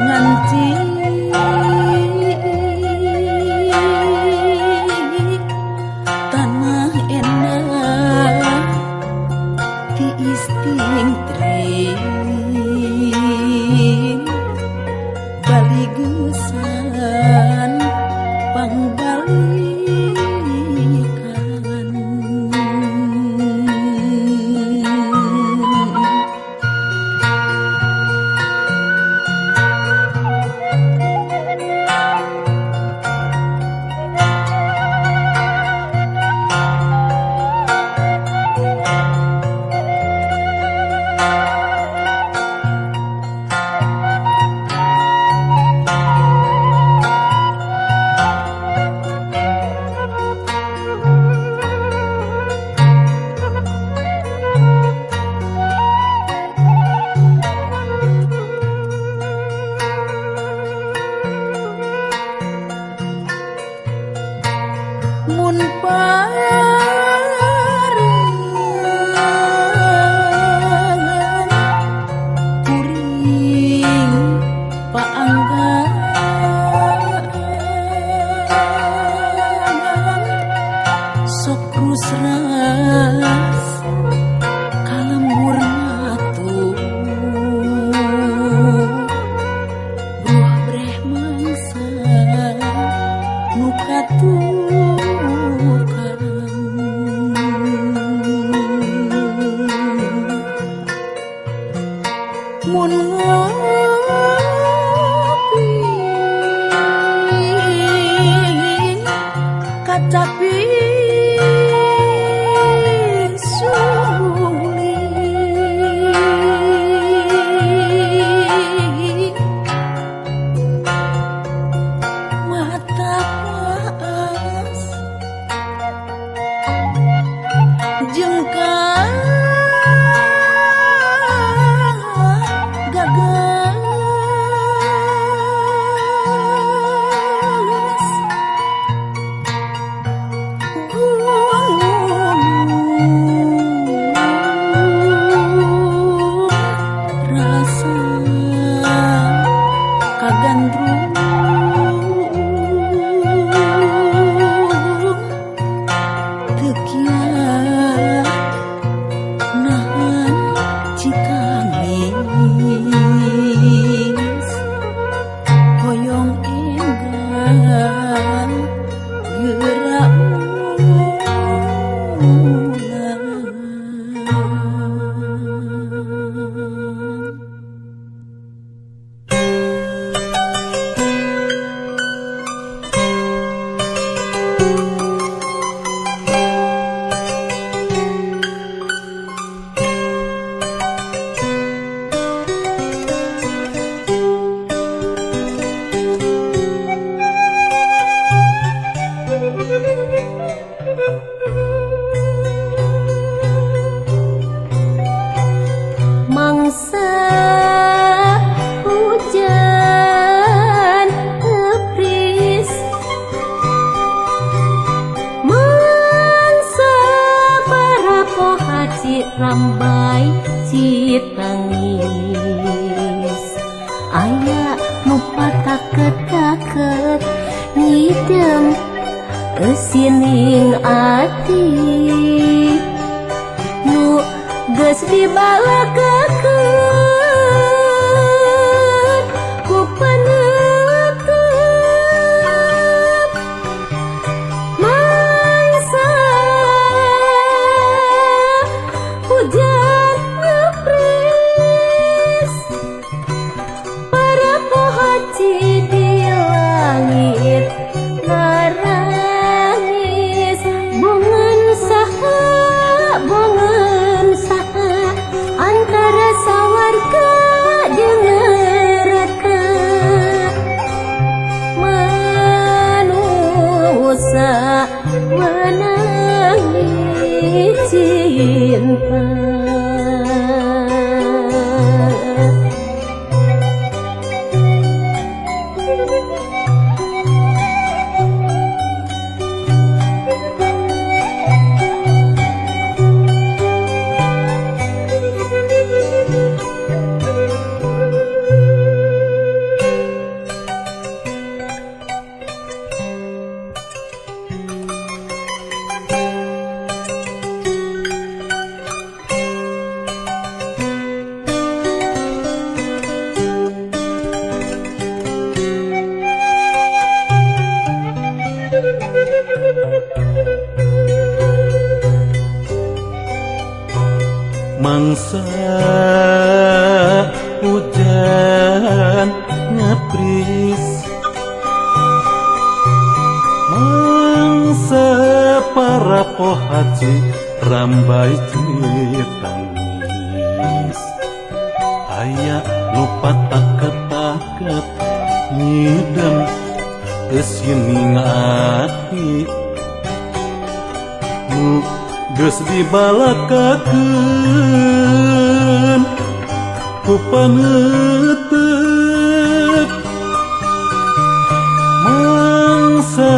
Nganti tanah enak tiis tingtring baligusan pangbalikan. Mun parengan kuring paanggaan sok rusras kalembur matu buah breh mangsa nu katuh. Mun ngopi kacaping suli mata paas jeung gagas rasa kagandrung teu kiat nahan citangis hoyong enggal geura ulang. Mangsa hujan ngepris, mangsa para pohaci rambai citangis, aya nu pataket-kaket ngidem eusining ati nu geus dibalakakeun ku panetep. Mangsa hujan ngepris para pohaci di langit narangis, bongan saha bongan saha anu Mangsa hujan ngepris, mangsa para pohaci rambai tangis. Aya nu pataket-taket ngidem geus yening ati, nu geus dibalakakeun ku paneuteup. Mangsa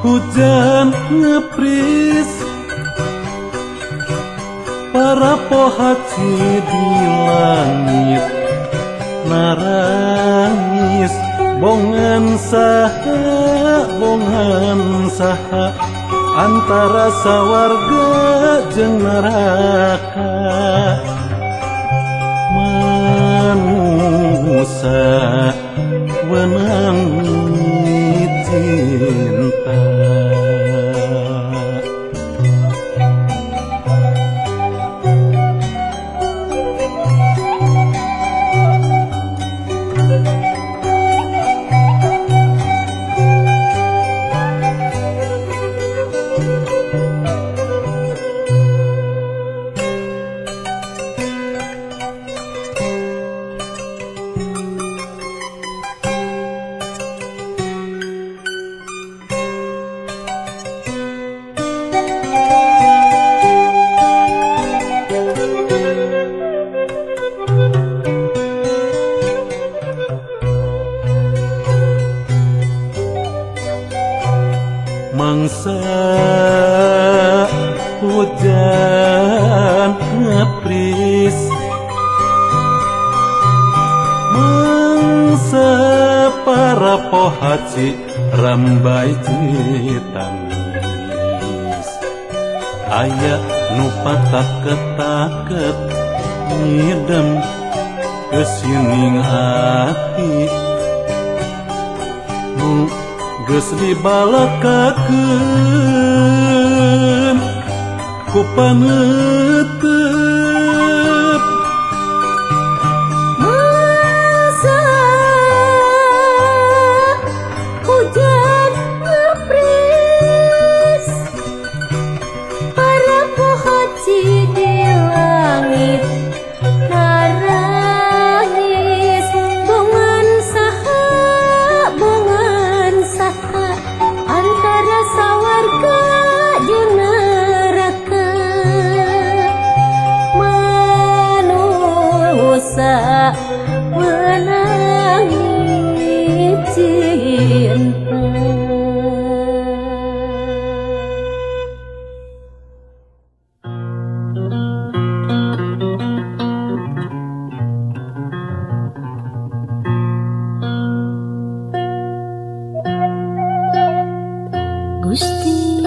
hujan ngepris, para pohaci di langit narangis. Bongan saha, bongan saha, antara sawarga jeung neraka. Manusa wenang cinta. Mangsa hujan ngepris, mangsa para pohaci rambai tangis. Aya nu pataket-taket ngidem geus yening ati, nu geus dibalakakeun ku paneuteup. Masa hujan ngepris, para pohaci di langit narangis. Bongan saha, bongan saha, antara sawarga jeung neraka. Manusa wenang cinta. Gusti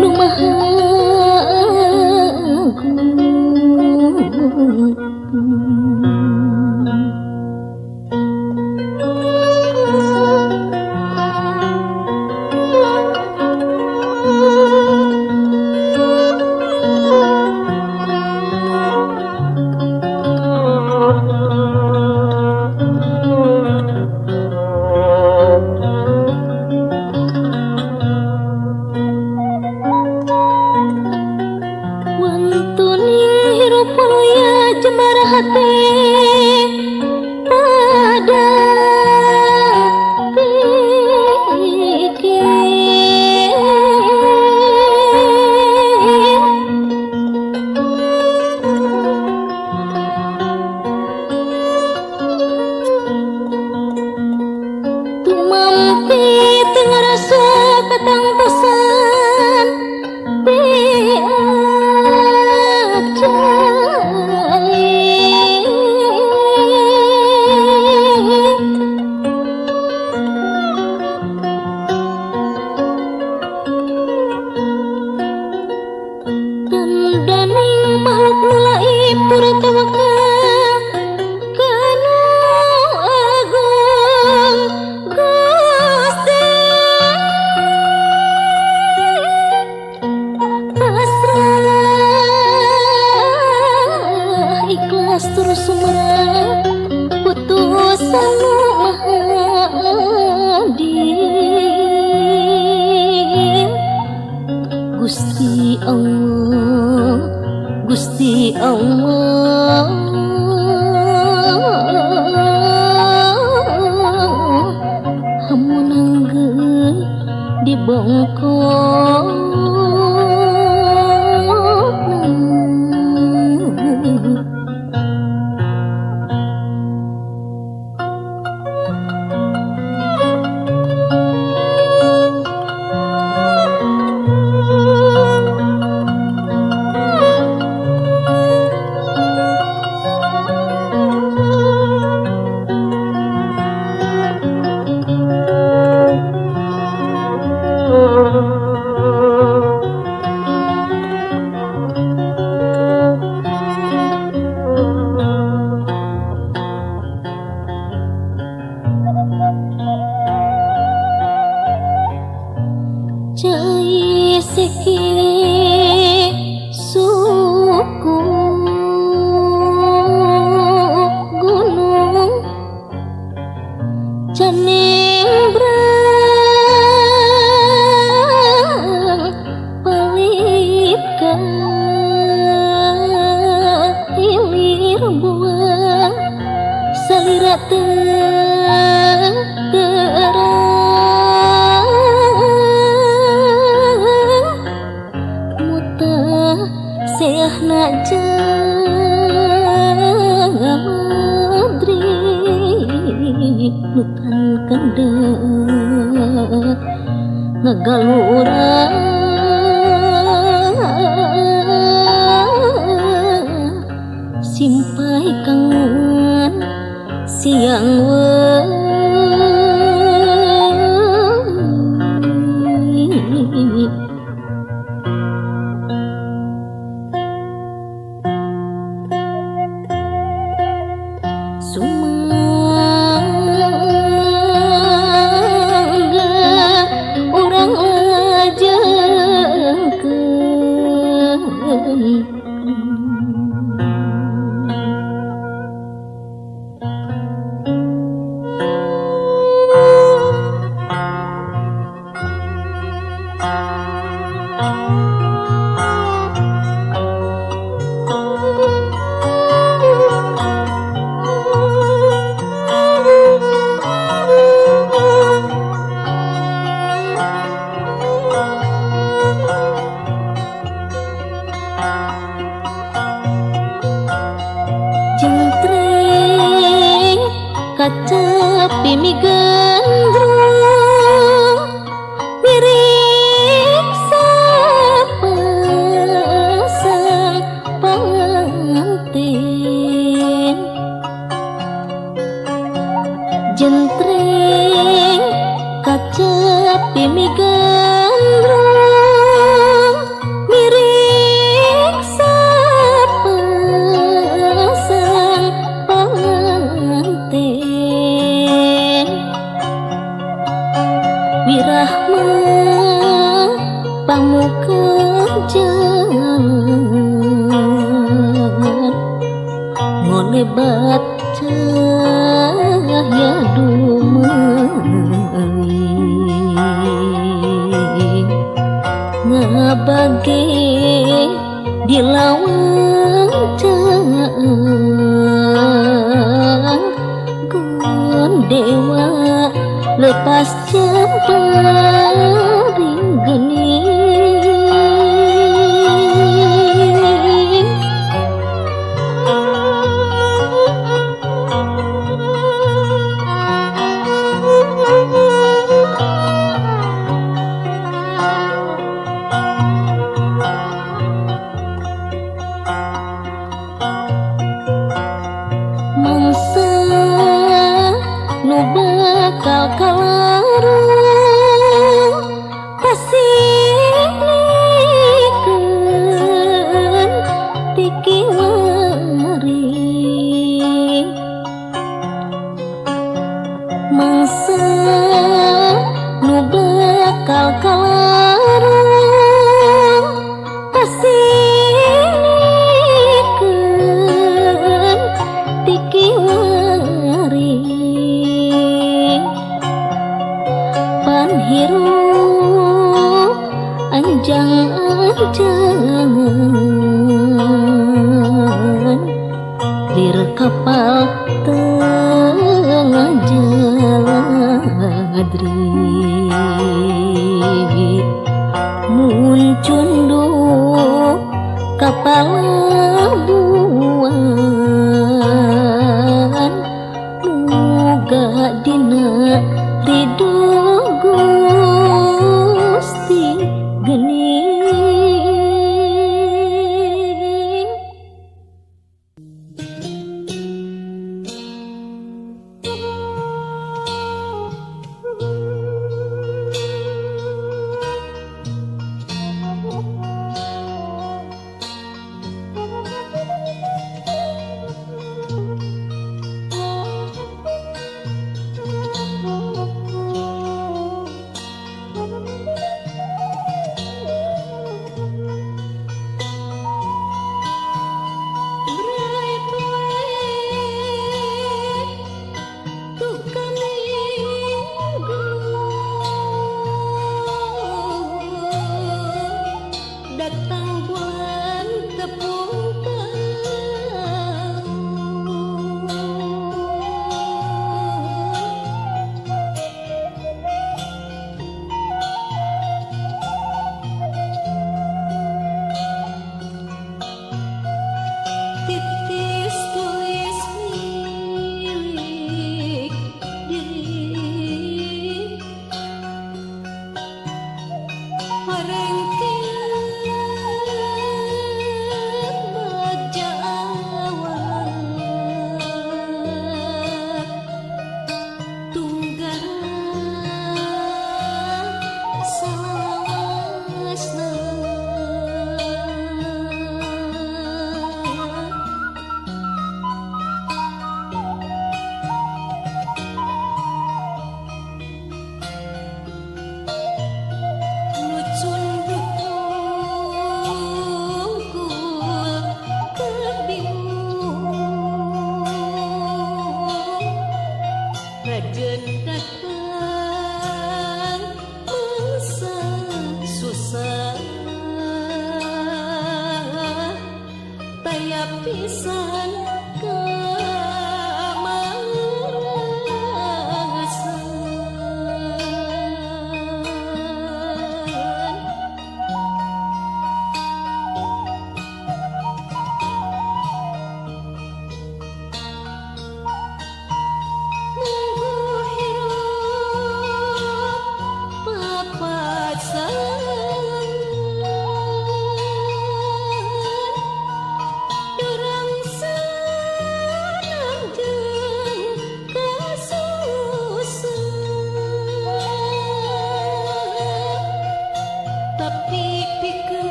nu Maha Agung, wantun hirup ya jemara hati pada pikir. Tumampi teu ngarasa katangtosan ti acai. Dandaning makhluk nu laib tur tawakal kanu agung Gusti. Gusti Allah hamunang geun dibongkok. Cai seki suku gunung caning brang pelit ka hilir buang salira terang seahna jamadri nutan kendeng ngagalura simpai kangen siang wengi. Sumangga urang lajengkeun jengtreng kaca pimi gandrung mirip sapasang pangantin jentreng kaca pimi gandrung mirip sapasang pangantin wirahma pamukejan ngolebat cahaya dumeli ngabage di lawang caang gun dewa lepas cemparing geni. Mangsa nu bakal kalarung Kapal tengah jaladri muncunduk kapal buan muga dina ridho Gusti geni.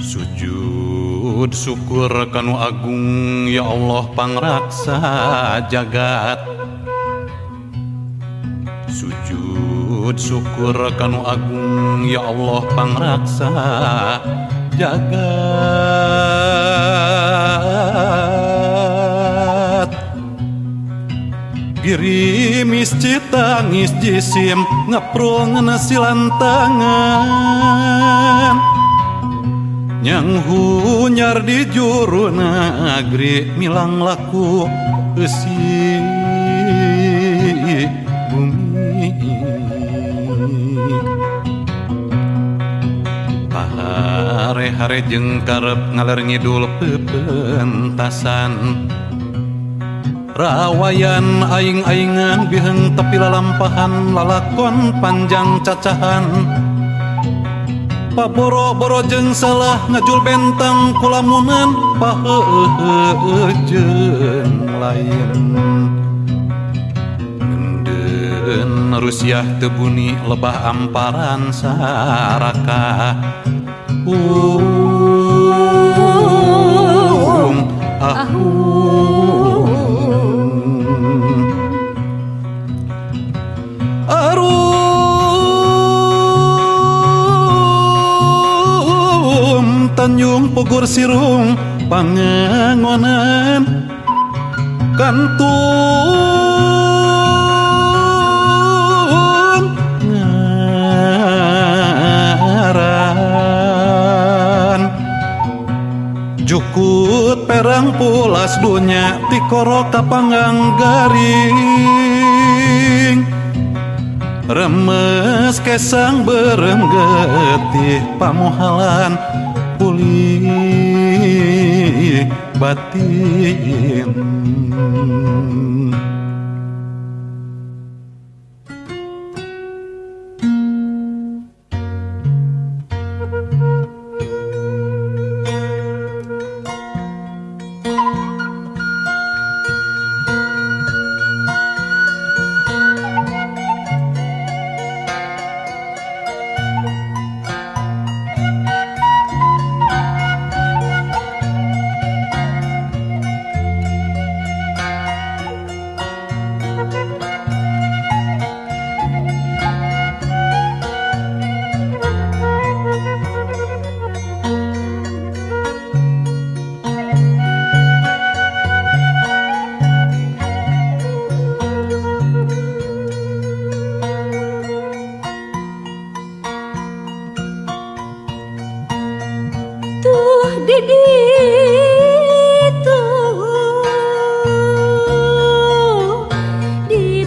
Sujud syukur kanu agung ya Allah pangraksa jagat. Sujud syukur kanu agung ya Allah pangraksa jagat. Girimis citangis jisim ngeprul ngeuna silantangan. Yang hunyar di juru nagri milang laku eusi bumi. Pahare-hare jeung karep ngaler ngidul pepentasan. Rawayan aing-aingan biheng tepi lalampahan lalakon panjang cacahan. Paboro-boro jeung salah ngajul bentang kulamunan paheuheuh jeung lain. Ngendeun Rusiah teu buni lebah amparan saraka. Ahung. Arum Tanjung Pugur Sirung pangangonan kantun ngaran jukut perang pulas dunya tikoro kapanggang garing remes kesang berem getih pamohalan pulih batin.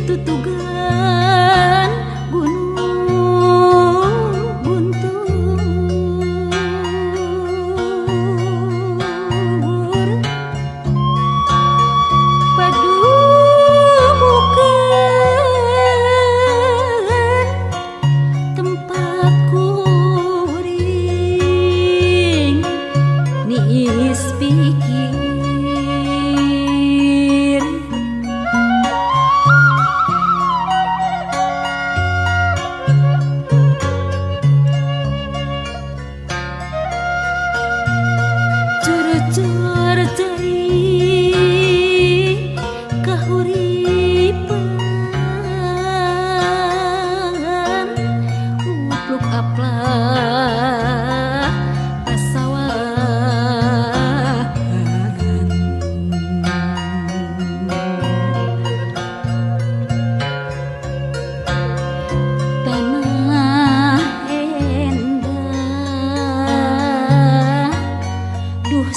Ditutugan gunung guntur padubukan tempat kuring niis pikir. Curcur cai kahuripan upluk aplah pasawahan tanah endah duh.